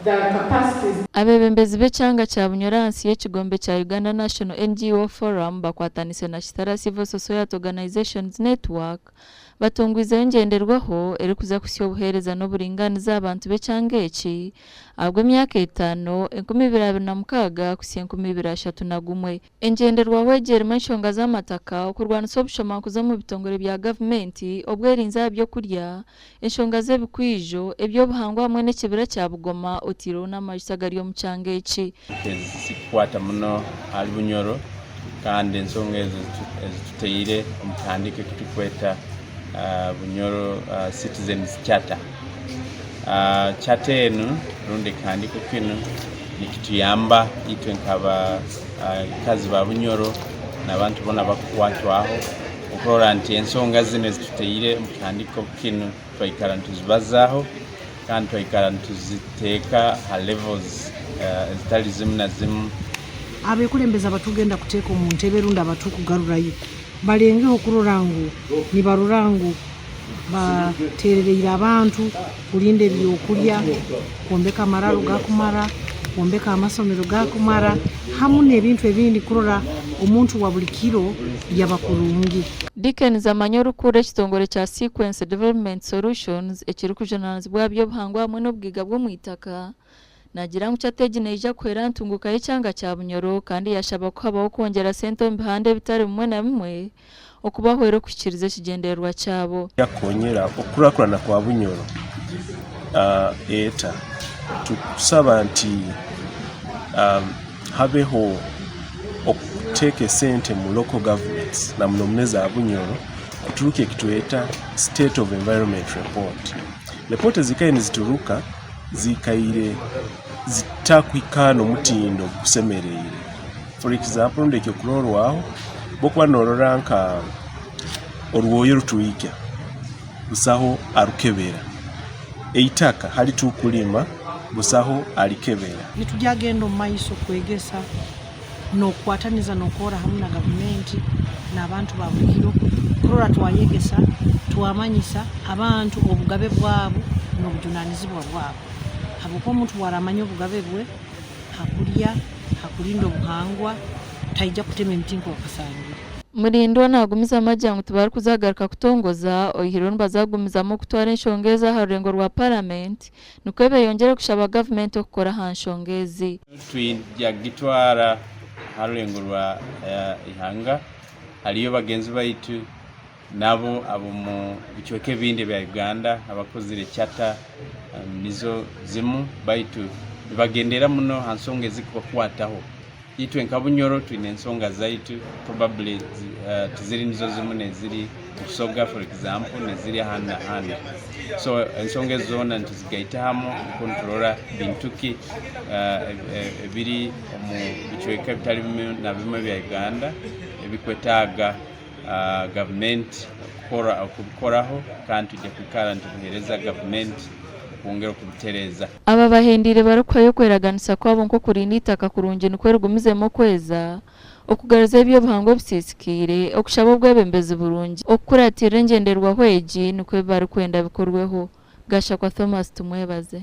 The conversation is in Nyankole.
the capacities. Abeebembezi b'ekyanga kya Bunyoro ahansi y'ekigombe kya Uganda National NGO Forum bakwatanise na Kitara Civil Society Organisations Network batungwizeho engyenderwaho erikuza kuhitsya obuheereza n'oburingaaniza aha bantu b'ekyanga eki ahabw'emyaka etaano, 2026 kuhitsya 2031. Engyenderwaho egi erimu enshonga z'amataka, okurwanisa obushomankuzi omu bitongore bya gavumenti, obwerinzi aha by'okurya, enshonga z'ebikwijo, eby'obuhangwa hamwe n'ekibira kya Bugoma oteireho n'amajuta agari omu kyanga eki. Ezikukwata muno ahari Bunyoro kandi ensonga ezo ezituteire omu kihandiiko eki turikweta Bunyoro Citizens Charter. Charter enu rundi ekihandiiko kinu nikituyamba itwe nk'abakazi ba Bunyoro n'abantu boona abakukwatwaho okurora nti ensonga zinu ezituteire omu kihandiiko kinu twaikara nituzibazaaho kandi twaikara nituziteeka ha levels ezitali zimu na zimu. Abekulembeze abatugenda kuteeka omu ntebe rundi abatukugarurayo balengeho kurora ngu nibarora ngu bateerereire abantu kurinda ebyokurya, kwombeka amararo gakumara, kwombeka amasomero gakumara hamu n'ebintu ebindi kurora omuntu wa buli kiro yaba kurungi. Dickens Amanya orikukurira ekitongore kya Sequence Development Solutions ekirikujunaanizibwa aha by'obuhangwa hamwe n'obugaiga bw'omu itaka, naagira ngu Charter egi neija kuhwera aha ntunguuka y'ekyanga kya Bunyoro kandi yaashaba ku habaho okwongyera sente omu bihanda ebitari bimwe na bimwe okubahwera okuhikiiriza ekigyendererwa kyabo. Yakukonyera okukurakurana kwa Bunyoro eta? Tukusaba nti habeho okuteeka esente mu local governments na muno muno eza Bunyoro kuturuka ekitweta state of environment report. Report ezikaire nizituruka zikaire zitakuhikaana omutindo ogusemereire. For example rundi ekyokurorwaho obu okuba norora nka orwoya orutwikya busaho arukebera, eitaka hali tukulima busaho alikebera. Nitugyagenda omu maiso kwegesa n'okukwataniza n'okukora hamu na gavumenti n'abantu ba buli kiro kurora twayegesa, twamanyisa abantu obugabe bwabo n'obujunanizibwa bwabo. Habwokuba omuntu obu aramanya obugabe bwe ha kulya, ha kulinda obuhangwa, taija kutema emiti nk'oku asangire. Mulindwa naagumizamu agira ngu tibarikuzagaruka kutongoza oihireho nibazagumizamu okutwara enshonga ezi aha rurengo rwa Paramenti nikwo beyongyere kushaba gavumenti okukora aha nshonga ezi. Twija kugitwara aha rurengo rwa ihanga. Hariyo bagenzi baitu nabo ab'omu bicweka ebindi ebya Uganda abakozire charter nizo zimu baitu nibagendera muno ha nsonga ezikubakwataho. Itwe nka Bunyoro twine ensonga zaitu probably tiziri nizo zimu n'eziri Busoga for example n'eziri ahandi n'ahandi. So ensonga ezo zoona nituzigaita hamu nikwo niturora bintu ki ebiri omu bicweka ebitari bimwe na bimwe ebya Uganda ebikwetaaga gavumenti kubikoraho kandi twija kwikara nitubiheereza gavumenti okwongera okubitereeza. Aba bahendeire barikuhayo okweraganisa kwabo nk'okurinda eitaka kurungi nikwo rigumizemu okweza, okugaruza eby'obuhangwa ebisiisikaire, okushaba obwebembezi burungi, okukuratirira engyenderwaho egi nikwo ebi barikwenda bikorweho. Gashakwa Thomas Tumwebaze.